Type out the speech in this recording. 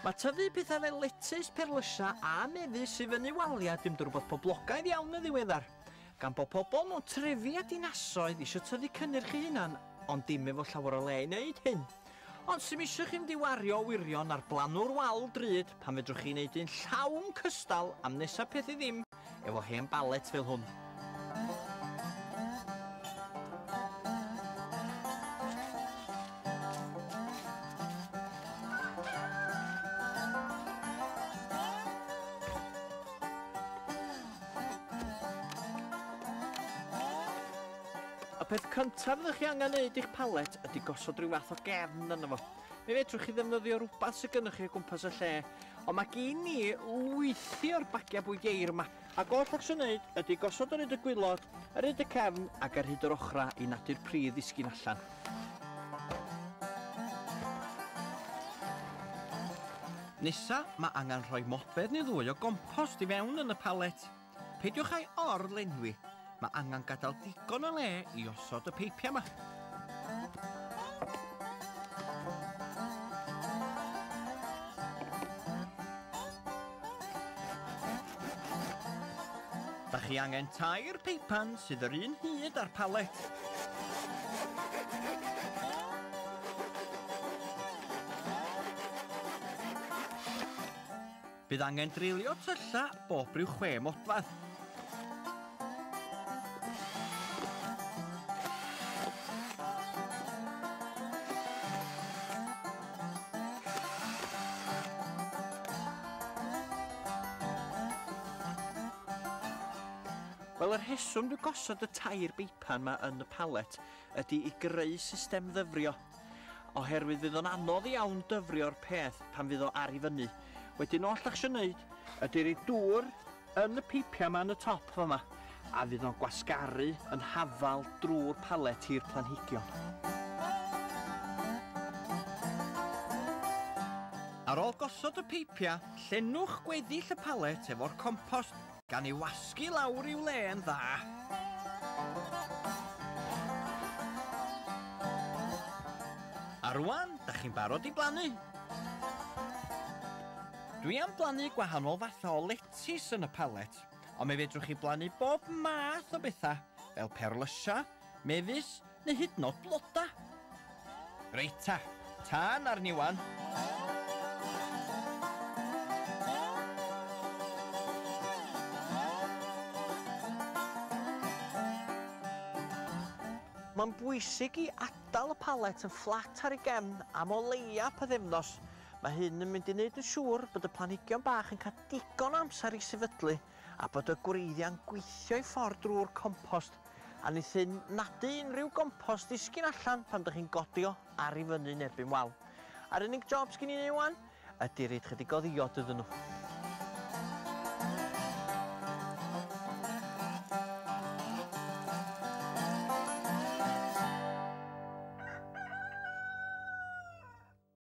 Mae tyfu pethau fel letys, perlysia a mefus i fyny waliau dim rhywbeth poblogaidd iawn yn ddiweddar, gan bod pobl mewn trefi a dinasoedd eisiau tyfu cynnyrch eu hunan, ond dim efo llawer o le i wneud hyn. Ond sy'm eisiau chi mynd i wario wirion ar blanwr wal drud pan fedrwch chi wneud un llawn cystal am nesaf peth i ddim efo hen balet fel hwn. Y peth cyntaf fyddwch chi angen neud i'ch palet ydy gosod rhyw fath o gefn arno fo. Mi fedrwch chi ddefnyddio rhywbeth sydd gennych chi o gwmpas y lle, ond mae gen i lwythi o'r bagiau bwyd ieir yma. Ac oll ach sy'n neud ydy gosod ar hyd y gwilod, ar hyd y cefn ac ar hyd yr ochra i nadu'r pridd ddisgyn allan. Nesa, mae angen rhoi modfedd neu ddwy o gompost i fewn yn y palet. Peidiwch â'i or-lenwi. Mae angen gadael digon o le i osod y peipiau yma. Da chi angen 3 peipan sydd yr un hyd â'r palet. Bydd angen drilio tylla bob rhyw 6 modfedd. Wel, y rheswm dwi'n gosod y 3 beipan yma yn y palet ydy i greu system ddyfrio, oherwydd fydd o'n anodd iawn dyfrio'r peth pan fydd o ar i fyny. Wedyn oll dach chi isio neud ydy rhoi dŵr yn y peipiau yma yn y top fama, a fydd o'n gwasgaru yn hafal drwy'r palet i'r planhigion. Ar ôl gosod y peipiau, llenwch gweddill y palet efo'r compost, gan ei wasgu lawr i'w le yn dda. A rwan, dach chi'n barod i blannu? Dwi am blannu gwahanol fathau o letys yn y palet, ond mi fedrwch chi blannu bob math o bethau, fel perlysia, mefus, neu hyd yn oed bloda. Reit ta, tân arni wan. Mae'n bwysig i adael y palet yn fflat ar ei gefn am o leia pythefnos. Mae hyn yn mynd i wneud yn siŵr bod y planhigion bach yn cael digon o amser i sefydlu a bod y gwreiddiau'n gweithio i ffordd drwy'r compost, a wneith hyn nadu unrhyw gompost ddisgyn allan pan dych chi'n godi o ar i fyny yn erbyn wal. A'r unig job sgyn i wneud wan ydy roid chydig o ddiod iddyn nhw.